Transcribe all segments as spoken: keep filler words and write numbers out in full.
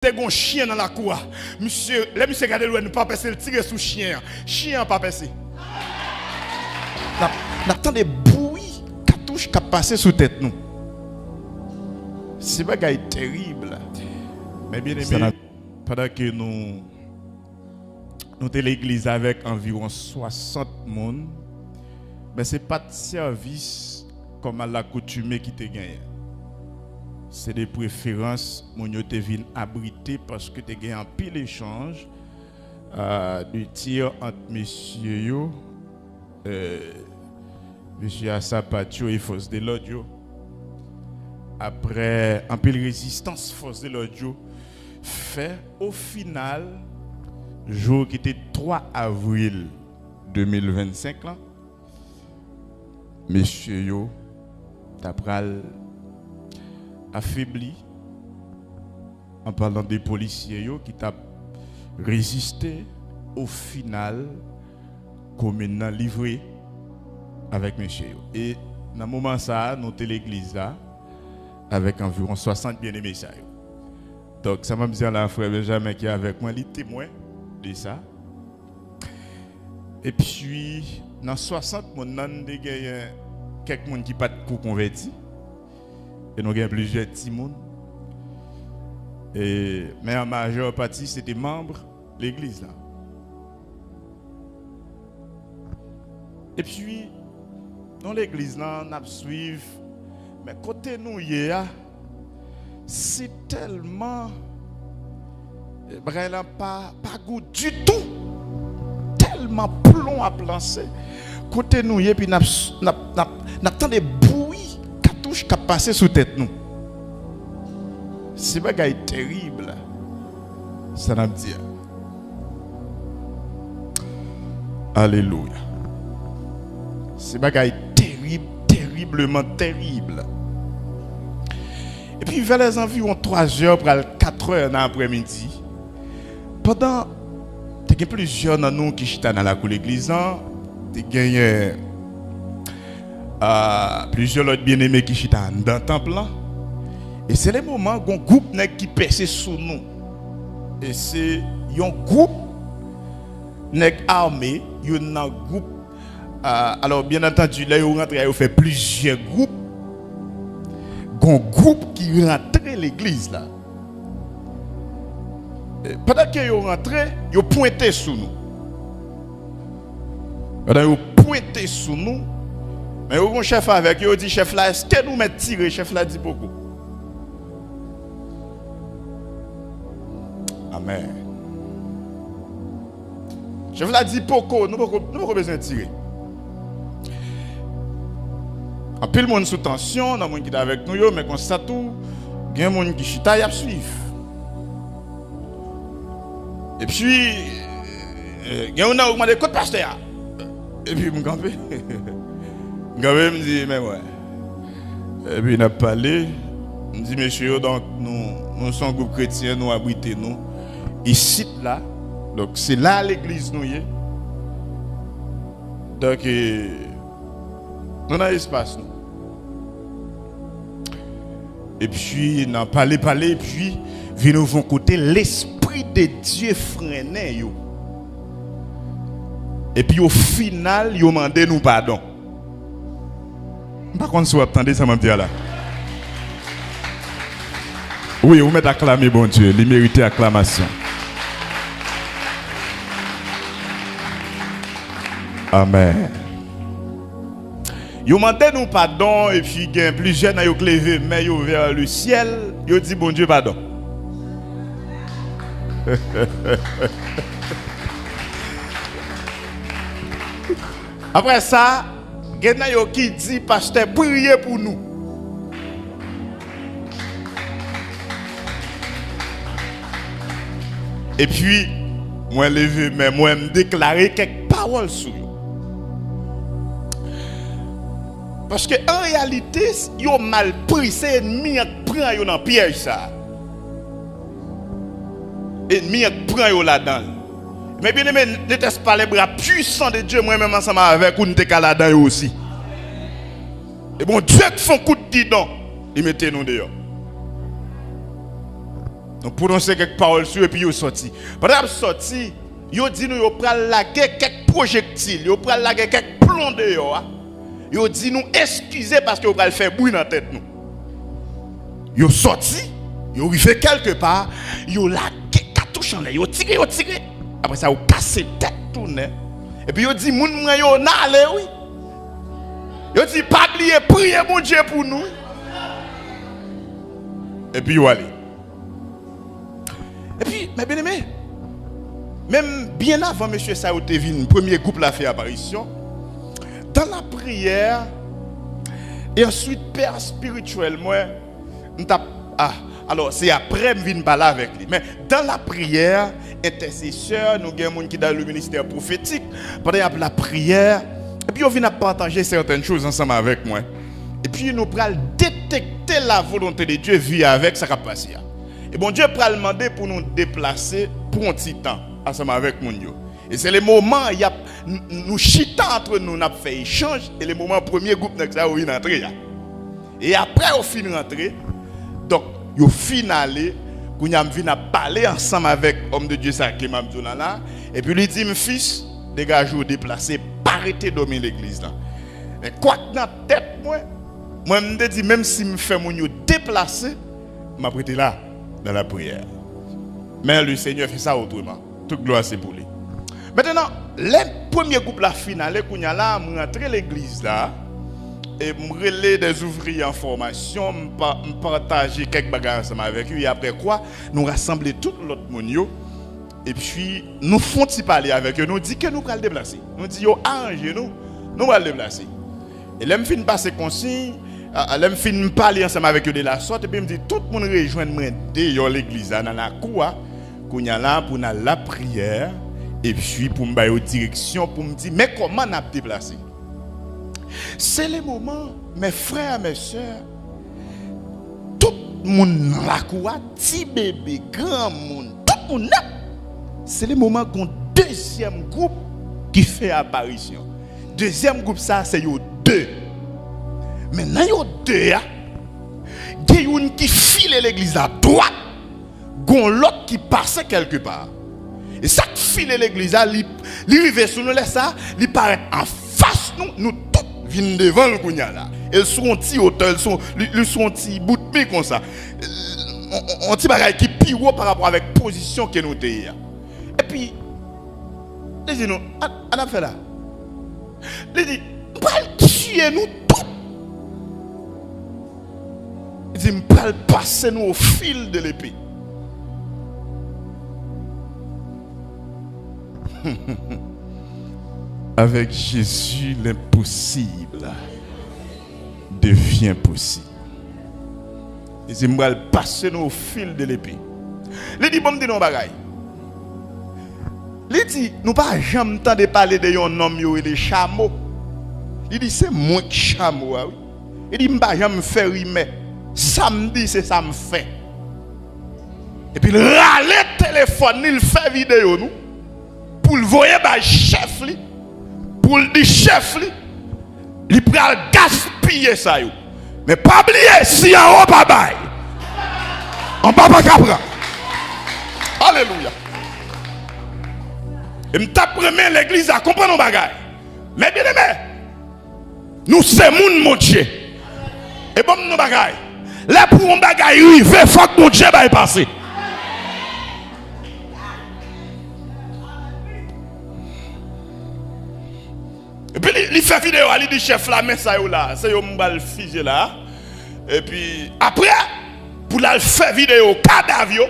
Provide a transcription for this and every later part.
Te gon chyen nan lakou a. Misye, lè misye gade l wè nou pa pèse, l tire sou chyen an. Chyen an pa pèse. N ap, n ap tande bri katouch k ap pase sou tèt nou. Se bagay terib. Men byeneme, pandan ke nou, nou te legliz avèk anviwon swasant moun, men se pa t sèvis kòm alakoutime ki te genyen. Se de preferans moun yo te vin abrite paske te gen anpil echanj, euh, de tir ant mesye yo, euh, mesye a sapat yo e fòs de lòd yo. Aprè anpil rezistans fòs de lòd yo fè, o final, jou ki te twa avril de mil vennsenk lan, mesye yo ta pral afebli, an palan de polisye yo ki t ap reziste, o final, komin nan livre avèk mesye yo. E nan moman sa a, nou te legliz la avèk anviwon swasant byeneme sa yo. Donk, sa m ap di a la, frè Benjamin ki avèk mwen, li temwen de sa. Epi, nan swasant moun nan, n te genyen kèk moun ki pa t ko konvèti. E nou gen plizyè timoun. E, men an majè pati, se te manm legliz la. Epi, nou legliz lan, n ap swiv. Men kote nou ye a, se tèlman, eh, bagay lan pa, pa gou ditou. Tèlman plon ap lanse. Kote nou ye, epi n ap, n ap, n ap, n ap tande bri katouch k ap pase sou tèt nou. Se bagay terib, sa n ap di a. Alelouya. Se bagay terib, teribleman terib. Epi, vè lèzanviwon twa zè pral kat è nan aprèmidi, pandan te gen plizyè nan nou ki chita nan lakou legliz lan, te genyen, ah, plizyè lòt byeneme ki chita anndan tanp lan. E se le moman, gon gwoup nèg ki pèse sou nou. E se yon gwoup nèg ame, youn nan gwoup, ah, alò, byen antandi, lè yo rantre a, yo fè plizyè gwoup. Gon gwoup ki rantre legliz la. E, pandan ke yo rantre, yo pwente sou nou. Pandan yo pwente sou nou, men yo gon chèf avèk yo, yo di chèf la, "Èske nou mèt tire?" Chèf la di, "Poko." Amèn. Chèf la di, "Poko, nou poko, nou poko bezwen tire." Anpil moun sou tansyon nan moun ki t avèk nou yo, men konsa tou, gen moun ki chita, y ap swiv. Epi, eh, gen youn nan yo mande, "Kot pastè a?" Epi m kanpe. M kanpe, m di, "Men mwen." Epi n ap pale, m di, "Mesye yo, donk, nou, nou se yon gwoup kretyen, nou abrite nou isit la. Donk, se la legliz nou ye. Donk, eh, nou nan espas nou." Epi, nan pale, pale, epi, vin rive yon kote, Lespri de Dye frennen yo. Epi, o final, yo mande nou padon. M pa konn si w ap tande sa m ap di a la. Wi, ou mèt aklame Bondye, li merite aklamasyon. Amèn. Yo mande nou padon, epi gen plizyè nan yo k leve men yo vè le syèl, yo di Bondye padon. Apre sa, gen nan yo ki di, "Pastè, priye pou nou." Epi, mwen leve men mwen, m deklare kèk pawòl sou yo. Paske, an reyalite, yo mal pri, se ènmi an k pran yo nan pyèj sa a. Ènmi an k pran yo ladan l. Men byeneme, n'était-ce pas les bras puissants de Dieu, mwen menm ansanm avèk ou, n te ka ladan yo osi. E Bondye k fè yon kout gidon, li mete nou deyò. Nou pwononse kèk pawòl sou yo, epi yo sòti. Pandan y ap sòti, yo di nou yo pral lage kèk pwojektil, yo pral lage kèk plon deyò a. Yo di nou eskize paske yo pral fè bri nan tèt nou. Yo sòti, yo rive kèlke pa, yo lage katouch anlè, yo tire, yo tire. Apre sa, yo kase tèt tounen. Epi yo di moun mwen yo n ale wi. Yo di pa bliye priye Bondye pou nou. Epi yo ale. Epi, mè byeneme, menm byen avan mesye sa yo te vin, premye gwoup la fè aparisyon, dans la prière, et ensuite pè espirityèl mwen, m t ap, ah, alò, se apre m vin pale avèk li. Men, dans la prière, entèsesè, nou gen moun ki dans le ministère prophétique, pandan y ap lapriyè, epi yo vin ap pataje sètèn choz ansanm avèk mwen. Epi nou pral detekte la volonté de Dieu, vi avèk sa k ap pase a. E Bondye pral mande pou nou deplase pou yon ti tan ansanm avèk moun yo. E se le moman y ap, n- n- nou chita antre nou, n ap fè echanj, e le moman premye gwoup nèg sa yo vin antre a. E apre yo fin rantre, donk, yo fin ale, kounye a m vin ap pale ansanm avèk òm de Dye sa ke m ap di w la la, epi li di m, fis, degaje w deplase, pa rete dòmi legliz la. Men kwak nan tèt mwen, mwen m te di, menm si m fè moun yo deplase, m ap rete la, dans la prière. Men le Seigneur fait ça autrement. Tout glwa se pou li. Mentenan, lè premye gwoup la fin ale, kounye a la, m rantre legliz la, e m rele des ouvriers en formation, m pa- m pataje kèk bagay ansanm avèk yo, e apre kwa, nou rasanble tout lòt moun yo, epi nou fè yon ti pale avèk yo, nou di ke nou pral deplase. Nou di yo aranje nou, nou pral deplase. E lè m fin pase konsiy, a- a- lè m fin pale ansanm avèk yo de la sòt, epi m di tout moun rejwenn mwen deyò legliz la, nan lakou a, kounye a la, pou n al lapriyè, epi pou m ba yo direksyon, pou m di, men kòman n ap deplase. Se le moman, mes frères, mes sœurs, tout moun nan lakou a, ti bebe, granmoun, tout moun nèt. Se le moman gon dezyèm gwoup ki fè aparisyon. Dezyèm gwoup sa, se yo de. Men nan yo de a, gen youn ki file legliz la dwat, gon lòt ki pase kèlke pa. E sa k file legliz la, li, li rive sou nou lè sa, li parèt anfas nou, nou tout vin devan l kounye a la. E l sou yon ti otè, l sou, li, li sou yon ti bout mi konsa. On, on, on ti bagay ki pi wo pa rapò avèk pozisyon ke nou te ye a. Epi, li di nou, an, an ap fè la. Li di, m pral tiye nou tout. Li di, m pral pase nou au fil de l'épée. Avec Jésus, l'impossible devient possible. Li di, m pral pase nou au fil de l'épée. Li di, bon, m di nou yon bagay. Li di, nou pa janm tande pale de yon nonm yo rele Chamo. Li di, se mwen k Chamo a, wi. Li di, m pa janm fè rimè. Sa m di, se sa m fè. Epi l rale telefòn li, l fè videyo nou, pou l voye bay chèf li, pou l di chèf li, li pral gaspiye sa yo. Men pa bliye, si anwo pa bay, anba pa ka pran. Alelouya. E m t ap renmen legliz la konprann yon bagay. Men byeneme, nou se moun Bondye. E ban m yon bagay. Lè pou yon bagay rive, fòk Bondye bay pase. Epi li, li fè videyo a, li di chèf la, men sa yo la, se yo m pral fizye la. Epi apre, pou l al fè videyo kadav yo,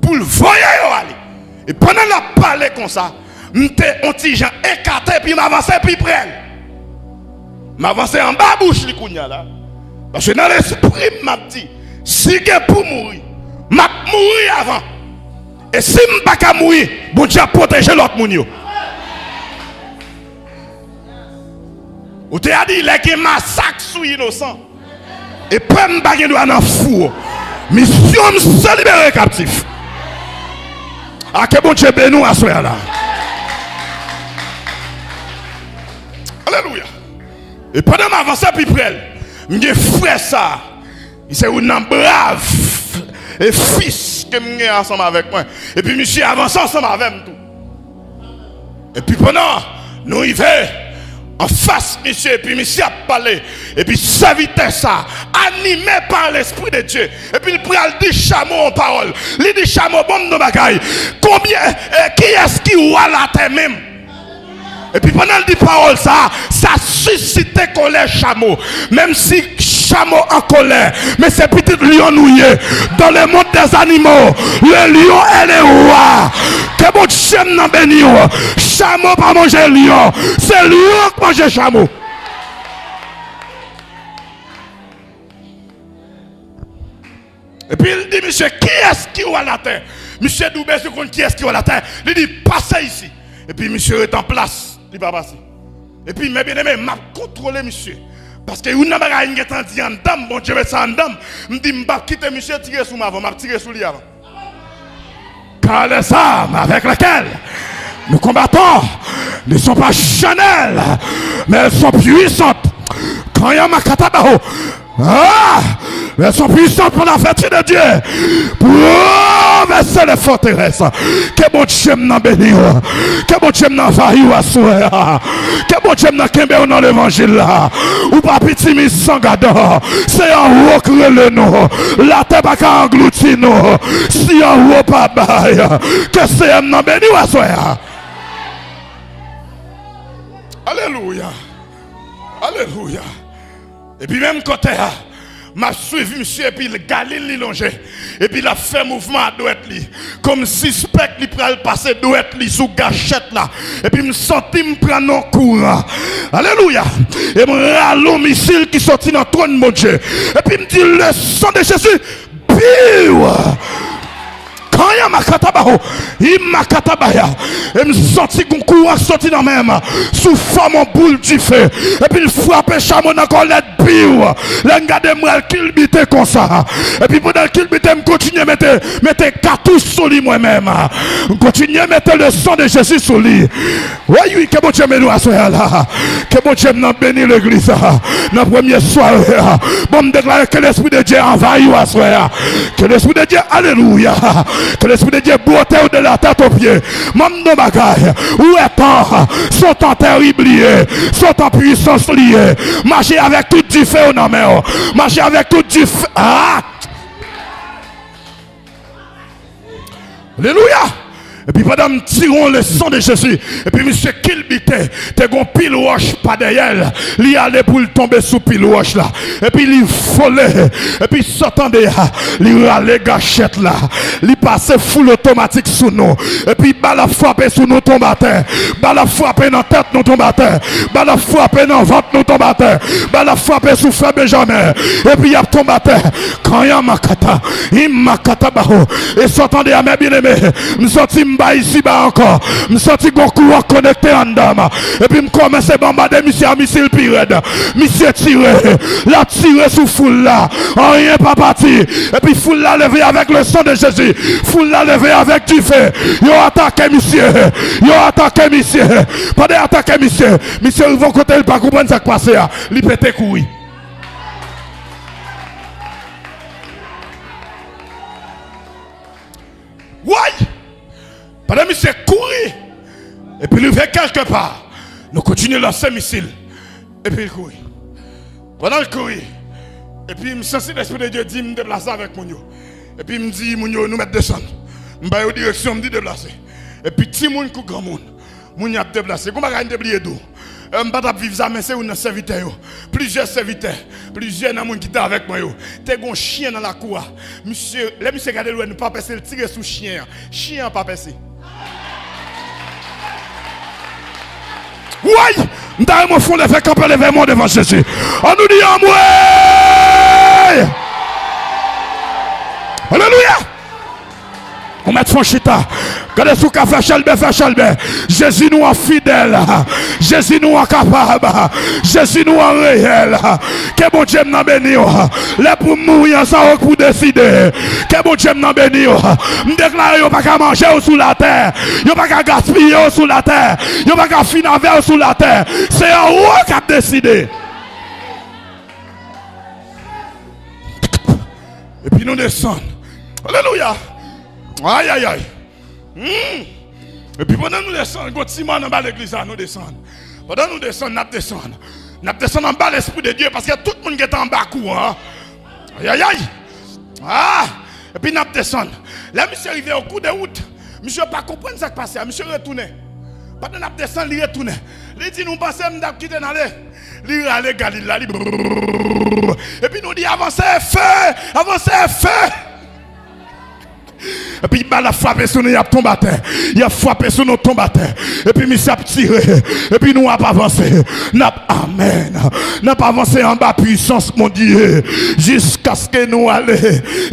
pou l voye yo ale. E pandan l ap pale konsa, m te on ti jan ekate, epi m avanse pi pre l. M avanse anba bouch li kounye a la. Paske nan lespri m, m ap di, si gen pou mouri, m ap mouri avan. E si m pa ka mouri, Bondye ap pwoteje lòt moun yo. Ou te a di, lè gen masak sou inosan, e pèp m pa gen dwa nan fou. Misyon m se libere kaptif. A ke Bondye beni w aswè a la. Alelouya. E pandan m avanse pi pre l, m gen frè sa. Li se youn nan brav E fis ke m gen ansanm avèk mwen. Epi misye avanse ansanm avè m tou. Epi pandan nou rive anfas misye, epi misye ap pale, epi sèvitè sa, anime pa Lespri de Dye, epi l pral di chamo yon pawòl. Li di chamo, ban m yon bagay. Konbyen, e, kiyès ki wa latè menm? Epi pandan l di pawòl sa, sa sisite kòlè chamo. Menm si chamo an kòlè, men se pitit lyon nou ye. Dans le monde des animaux, le lion est le roi. Ke Bondye m nan beni w. Chamo pa manje lyon, se lyon k manje chamo. Epi l di misye, kiyès ki wa latè? Misye di, ou bezwen konn kiyès ki wa latè? Li di, pase isi. Epi misye ret an plas, li pa pase. Epi, men byeneme, m ap kontwole misye. Paske youn nan bagay m gentan di anndan m, Bondye met sa anndan m. M di, m p ap kite misye tire sou m avan, m ap tire sou li avan. Car les armes avec lesquelles nous combattons ne sont pas charnelles, mais elles sont puissantes. Quand il y a Makatabaho, ah, elles sont puissantes par la vertu de Dieu pour renverser les forteresses. Ke Bondye m nan beni w. Ke Bondye m nan anvayi w aswè a. Ke Bondye m nan kenbe w nan levanjil la. Ou pa piti mi san gadan. Se anwo k rele nou. Latè pa ka anglouti nou. Si anwo pa bay. Ke Senyè m nan beni w aswè a. Alelouya. Alelouya. Epi menm kote a, m ap swiv misye, epi l, galil li lonje. Epi l ap fè mouvman a dwèt li. Kòm sispèk li pral pase dwèt li sou gachèt la. Epi m santi m pran nan kouran. Alelouya! E m rale yon misil ki soti nan twòn Bondye. Epi m di, le sang de Jésus, piw! Kanya makatabaho, i makatabaya. E m santi gon kouran soti nan men m sou fòm yon boul dife. Epi l frape chamo nan kòlèt, piw! Lè m gade, m wè l kilbite konsa. Epi pandan l kilbite, m kontinye mete, mete katouch sou li mwen menm. M kontinye mete le sang de Jésus sou li. Wi, wi, ke Bondye beni w aswè a la. Ke Bondye m nan beni legliz la. Nan premye sware a, bon, m deklare ke Lespri de Dye anvayi w aswè a. Ke Lespri de Dye, alelouya. Ke Lespri de Dye bwote w de la tèt o pye. Mwen m di w bagay. Ou wè tan, se yon tan terib li ye. Se yon tan pwisans li ye. Mache avèk tout dife w nan men w. Mache avèk tout dife. Ah! Alelouya! Epi pandan m tire yon le sang de Jésus, epi misye kilbite, te gon pil wòch pa dèyè l, li ale pou l tonbe sou pil wòch la, epi li vole, epi san tande a, li rale gachèt la, li pase foul otomatik sou nou, epi bal ap frape sou nou, tonbe atè, bal ap frape nan tèt nou, tonbe atè, bal ap frape nan vant nou, tonbe atè, bal ap frape sou frè Benjamen, epi y ap tonbe atè, kanyan makata, Imakatabaho. E sa w tande a, mè byeneme, m santi m pa isiba ankò. M santi gon kouran konekte anndan m. Epi m kòmanse bonbade misye a misil pi rèd. Misye tire. L ap tire sou foul la. Anyen pa pati. Epi foul la leve avèk le sang de Jésus. Foul la leve avèk dife. Yo atake misye. Yo atake misye. Pandan y atake misye, misye rive yon kote, li pa konprann sa k pase a. Li pete kouri. Woy! Pandan misye kouri, epi l rive kèlkepa, nou kontinye lanse misil, epi l kouri. Pandan l kouri, epi m santi Lespri de Dye di m deplase avèk moun yo. Epi m di moun yo, nou mèt desann. M ba yo direksyon, m di deplase. Epi timoun kou granmoun, moun y ap deplase. Gon bagay m te bliye di w. E, m pa t ap viv sa, men se youn nan sèvitè yo. Plizyè sèvitè, plizyè nan moun ki te avèk mwen yo. Te gon chyen nan lakou a. Misye, lè misye gade l wè nou pa pèse, l tire sou chyen an. Chyen an pa pèse. Woy! M ta renmen w fè yon leve kanpe, leve men w devan Jezi. Ann nou di anmwe! Alelouya! Ou mèt fè yon chita. Gade si w ka fè chèlbè, fè chèlbè. Jezi nou an fidèl. Jezi nou an kapab. Jezi nou an reyèl. Ke Bondye m nan beni w. Lè pou m mouri an, se ou k pou deside. Ke Bondye m nan beni w. M deklare yo pa ka manje w sou latè. Yo pa ka gaspiye w sou latè. Yo pa ka fin avè w sou latè. Se ou k ap deside. Epi nou desann. Alelouya. Ayayay. Hmm. Epi pandan nou desann, gon ti mòn anba legliz la, nou desann. Pandan nou desann, n ap desann. N ap desann anba Lespri de Dye, paske tout moun gentan anba kouran an. Ayayay. Ah! Epi n ap desann. Lè misye rive o kou de wout, misye pa konprann sa k pase a, misye retounen. Pandan n ap desann, li retounen. Li di, nou panse m t ap kite n ale? Li rale galil la, li brrrr. Epi nou di, avanse, fè! Avanse, fè! Epi bal ap frape sou nou, y ap tonbe atè. Y ap frape sou nou, tonbe atè. Epi misye ap tire. Epi nou ap avanse. N ap, amèn. N ap avanse anba pwisans Bondye. Jiskaske nou ale.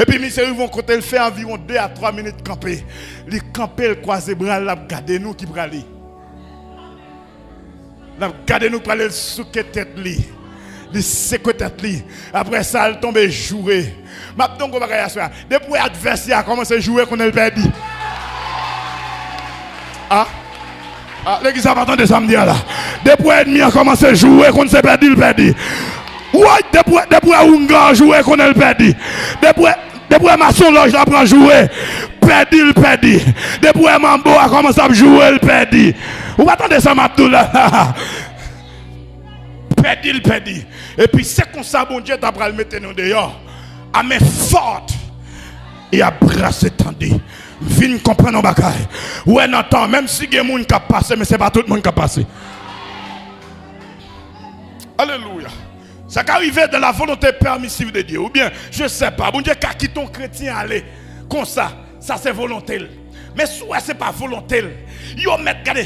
Epi misye rive yon kote, l fè anviwon de a twa minit kanpe. Li kanpe, l kwaze bra l, l ap gade nou ki prale. L ap gade nou prale, l souke tèt li. Li sekwe tèt li. Apre sa, l tonbe joure. M ap di w yon gwo bagay aswè a. Depi w wè advèsè a kòmanse joure, konnen l pèdi. Ah? Ah, legliz la pa tande sa m di a la. Depi w wè ènmi an kòmanse joure, konn se pèdi l pèdi. Woy, depi w wè, depi w wè oungan an joure, konnen l pèdi. Depi w wè Depi w wè masonlòj la pran joure, pèdi l pèdi. Depi w wè manbo a kòmanse ap joure l pèdi. Ou pa tande sa m ap di w la? Pèdi l pèdi. Epi se konsa Bondye ta pral mete nou deyò. A men fòt e a bra se tande. M vin konprann yon bagay. Ou wè nan tan, menm si gen moun k ap pase, men se pa tout moun k ap pase. Alelouya. Sa ka rive dans la volonté permissive de Dieu. Oubyen, je sais pas, Bondye ka kite yon kretyen ale konsa, sa se volonte l. Men si w wè se pa volonte l, yo mèt gade.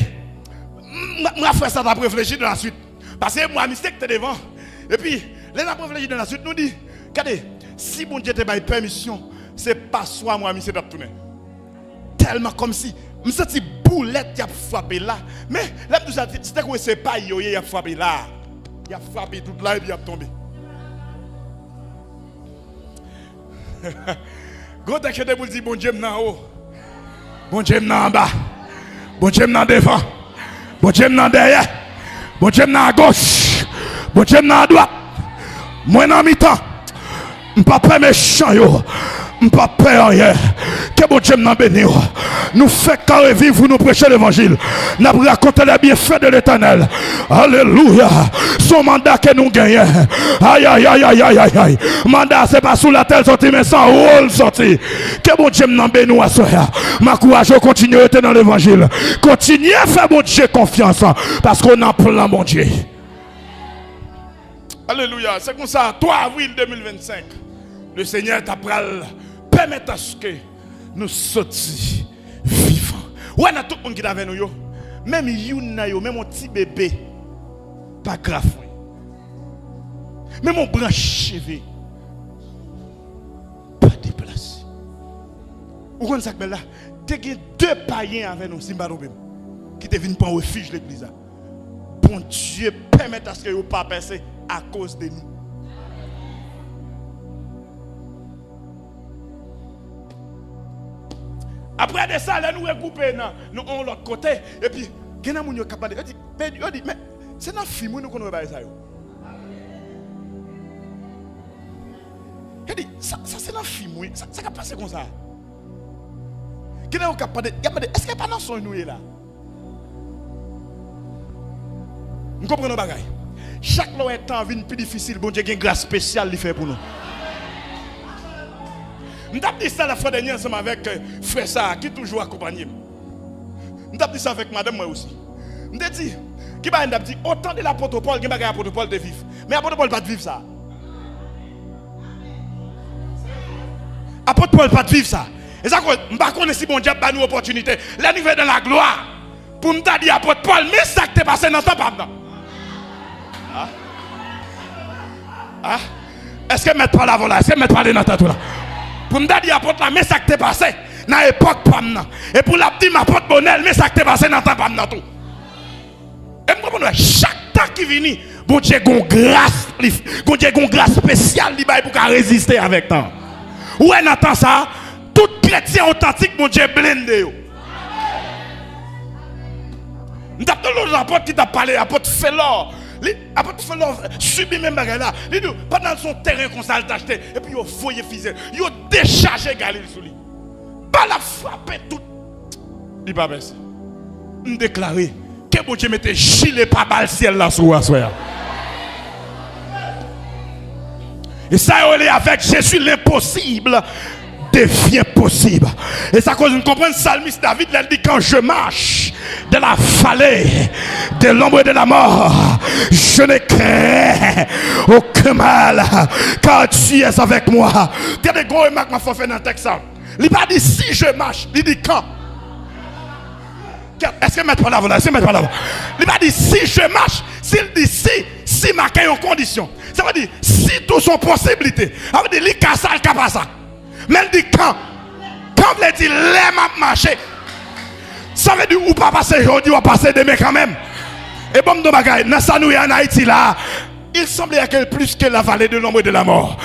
M, m, mwa frè sa t ap reflechi dans la suite. Paske mwa misye ki te devan. Epi, lè n ap reflechi dans la suite, nou di, gade, si Bondye te bay pèmisyon, se pa swa mwa misye t ap tounen. Tèlman kòmsi m santi boulèt y ap frape la. Men, lè m di w sa, se tankou se pa yo ye y ap frape la. Y ap frape tout la epi y ap tonbe. Gon tèks yo te pou l di, Bondye m nan anwo. Bondye m nan anba. Bondye m nan devan. Bondye m nan dèyè. Bondye m nan agoch. Bondye m nan adwat. Mwen nan mitan. M pa pè mechan yo. M pa pè anyen. Ke Bondye m nan beni w. Nou fèk ka reviv pou nou preche levanjil. N ap rakonte les bienfaits de l'Éternel. Alelouya. Se yon manda ke nou genyen. Ayayayayayay. Manda se pa sou latè l soti, men se anwo l soti. Ke Bondye m nan beni w aswè a. M ankouraje w kontinye rete nan levanjil. Kontinye fè Bondye konfyans. Paske w nan plan Bondye. Alelouya. Se konsa, twa avril de mil vennsenk, le Senyè ta pral pèmèt aske nou soti vivan. Ou wè nan tout moun ki t avè nou yo, menm youn nan yo, menm yon ti bebe, pa grafwen. Menm yon branch cheve, pa deplase. Ou konn sa k bèl la? Te gen de payen avè nou, si m pa twonpe m, ki te vin pran refij legliz la. Bondye pèmèt aske yo pa pèse akoz de nou. Apre de sa, lè nou regwoupe nan, nan yon lòt kote, epi gen nan moun yo k ap mande, yo di, men, yo di, men, se nan fim wi nou konn wè bagay sa yo. Yo di, sa, sa se nan fim wi, sa, sa k ap pase konsa. Gen nan yo k ap mande, y ap mande, èske pa nan sonj nou ye la? M konprann yon bagay. Chak lè w wè tan vin pi difisil, Bondye gen gras espesyal li fè pou nou. M t ap di sa lafwa dènye ansanm avèk, eh, frè sa a ki toujou akonpanye m. M t ap di sa avèk madanm mwen osi. M te di, gen bagay m t ap di, otan de lapot Pòl, gen bagay apot Pòl te viv. Men apot Pòl pa t viv sa. Apot Pòl pa t viv sa. E sa koz, m pa konnen si Bondye ap ba nou opòtinite. Lè n rive nan laglwa, pou m ta di apot Pòl, men sa k te pase nan tan pa m nan. Ah. Ah. Èske m mèt pale avè w la? Èske m mèt pale nan tèt ou la? Pou m ta di apot la, men sa k te pase nan epòk pa m nan. E pou l ap di m apot Bonèl, men sa k te pase nan tan pa m nan tou. E m konprann wè, chak tan ki vini, Bondye gon gras, li, Bondye gon gras espesyal li bay pou ka reziste avèk tan. Ou wè nan tan sa, tout kretyen otantik Bondye blende yo. M t ap tande yon apot ki t ap pale, apot Felò. Li, apot Flò sibi menm bagay la. Li di w, pandan l se yon teren konsa l t achte, epi yo voye fize, yo dechaje Galil sou li. Bal ap frape tout. Li pa pèse. M deklare ke Bondye mete jile pabal syèl la sou ou aswè a. E sa yo rele avèk Jezi, lenposib devyen posib. E sa koz nou konprann salmis David lè l di, quand je marche dans la vallée de l'ombre de la mort, je ne crains aucun mal, car tu es avec moi. Gade gwo remak m ap fè nan tèks sa. Li pa di si je marche, li di quand. Èske mèt pa la la? Èske mèt pa la? Li pa di si je marche, si l di si, si make yon kondisyon. Sa vle di si tou se yon posiblite. Sa vle di li ka sa, li ka pa sa. Men l di quand. Quand vle di lè m ap mache. Sa vle di ou pa pase jodi, w ap pase demen kanmenm. E bon, m di w bagay, nan sa nou ye an Ayiti la, il semblerait que plus que la vallée de l'ombre de la mort,